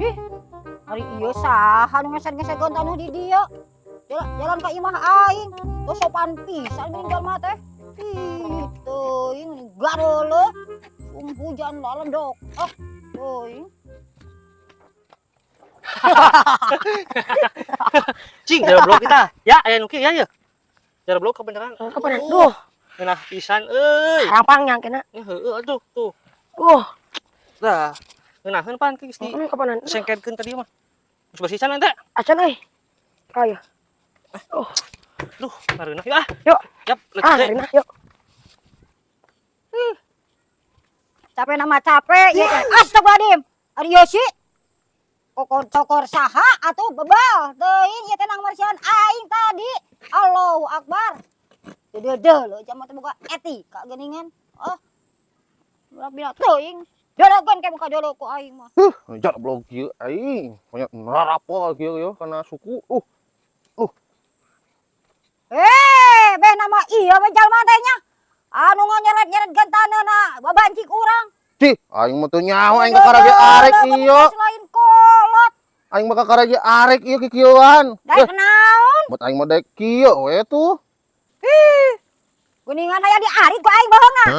Ih, ari ieu saha nu ngeser-ngeserkeun taneuh di dieu? Jalan, jalan ka imah aing. Teu sopan pisan geuning jalma teh. Ih, teuing gareuleuh. Hujan lalendok. Ah, teuing. Cing, jalan blok kita. Ya, aya nu kieu ya ya. Jalan blok kebenaran. Kapan? Duh, Ngeunah pisan euy. harapan yang kena. Ya heueuh atuh tuh. Duh, Dah. Ngeunaheun pan geus di kapanan? sengketkeun tadi mah. Geus bersih can teh. Acan euy. Ayo. Oh, Duh, mareunah yuk ah. yuk. Yap, let's Ah, go. Rina, yuk. Capek nama capek ieu teh. Astagfirullahaladzim. Ari Yosi. Kokor cokor saha atuh bebal. Teuing ieu teh nang marsian aing tadi. Allahu akbar. Deudeuh leuh jalma teh boga etika geuningan. Oh. Bila teuing. Dolokeun ke muka dolo ku aing mah. Jar blog kieu aing. Pokoknya narapol kieu yo kana suku. Eh, beh nama iya we jalma teh nya. Anu nganyeret-nyeret gentanana, babancik urang. Cih, aing mah teu nyaho aing kakara ge arek ieu. Selain kolot, Aing mah kakara ge arek ieu kikieuan. daek naon? Buat aing mah daek kieu we tuh. Geuningan aya diarit ku aing bohongan.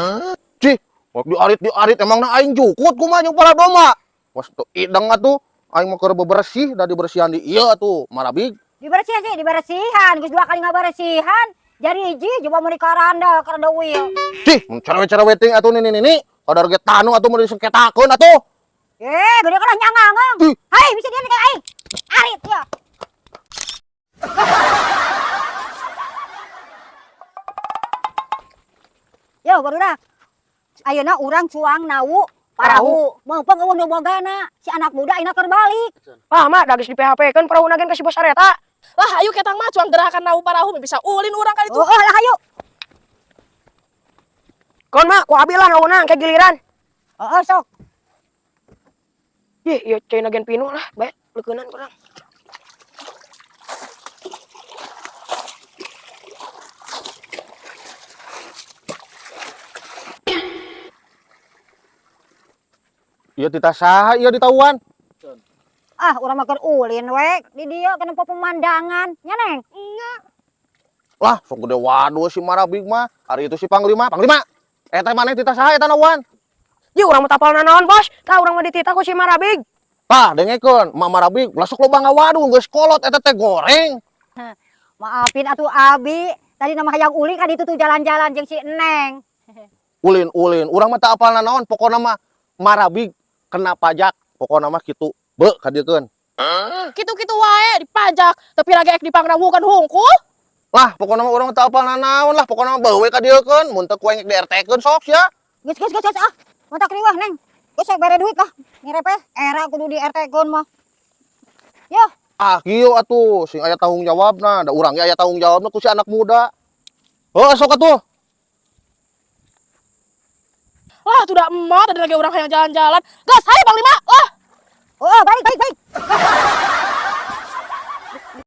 Cih, waktu diarit-diarit emangna aing jukut kumaha jeung para domba. Was teu ideng atuh. Aing mah keur bebersih da dibersihan di ieu atuh, marabig. Dibersihan sih, dibersihan. Geus dua kali ngabersihan. Jari hiji coba mun dikaranda karanda wil. Cih, mun cerewet-cerewet ting atuh nini nini. Kadar ge tanu atuh mun disengketakeun atuh. Eh, gede kana nyangangang. Ih. Hai, bisa dia kayak aing. Arit ya. Yo, barudak. Ayeuna urang cuang nawu parahu. Meupeng eueuh nu bogana. Si anak muda ayeuna keur balik. Ah, mak, da geus di PHP-keun perahu gen ka si bos areta. Lah ayo ketang mah cuang gerakan nau parahu bisa ulin urang kali itu. Oh, oh lah ayo. Kon mak, ku abi lah nauna ke giliran. Oh, oh sok. Ih, ieu cai gen pinuh lah, bae leukeunan kurang. Ieu titah saha ieu ditauan? Ah, urang mah keur ulin we di dieu kana pemandangan. Nya Neng. Lah, sok gede waduh si marabig mah. Ari itu si panglima, panglima. Eta maneh titah saha eta nauan? Ye urang mah tapal nanaon, Bos. Tah urang mah dititah ku si Marabig. Tah, dengekeun, Mak Marabig lah sok loba ngawaduh geus kolot eta teh goreng. Maafin atuh abi. Tadi nama hayang ulin kan itu tuh jalan-jalan jeung si Neng. Ulin-ulin, urang mah teu apal nanaon, pokona mah Marabig kena pajak, pokona mah kitu. Beuh kadiekeun. Kitu-kitu wae dipajak, tapi lagi ek dipangnawukan hungkul. Lah, pokona mah urang teu apal nanaon lah, pokona mah beuh we kadiekeun, mun teu ku aing di RT-keun sok sia. Geus geus geus geus ah. Mata kriwah Neng. Geus sok bere duit lah. Ngirepe era kudu di RT-keun mah. Yo, Ah, kieu atuh, sing aya tanggung jawabna, da urang ge aya tanggung jawabna ku si anak muda. Heuh, sok atuh. Lah tuh udah emak tadi lagi orang hayang jalan-jalan. Gas, hayo Bang Lima. Lah. Oh, oh, balik balik balik.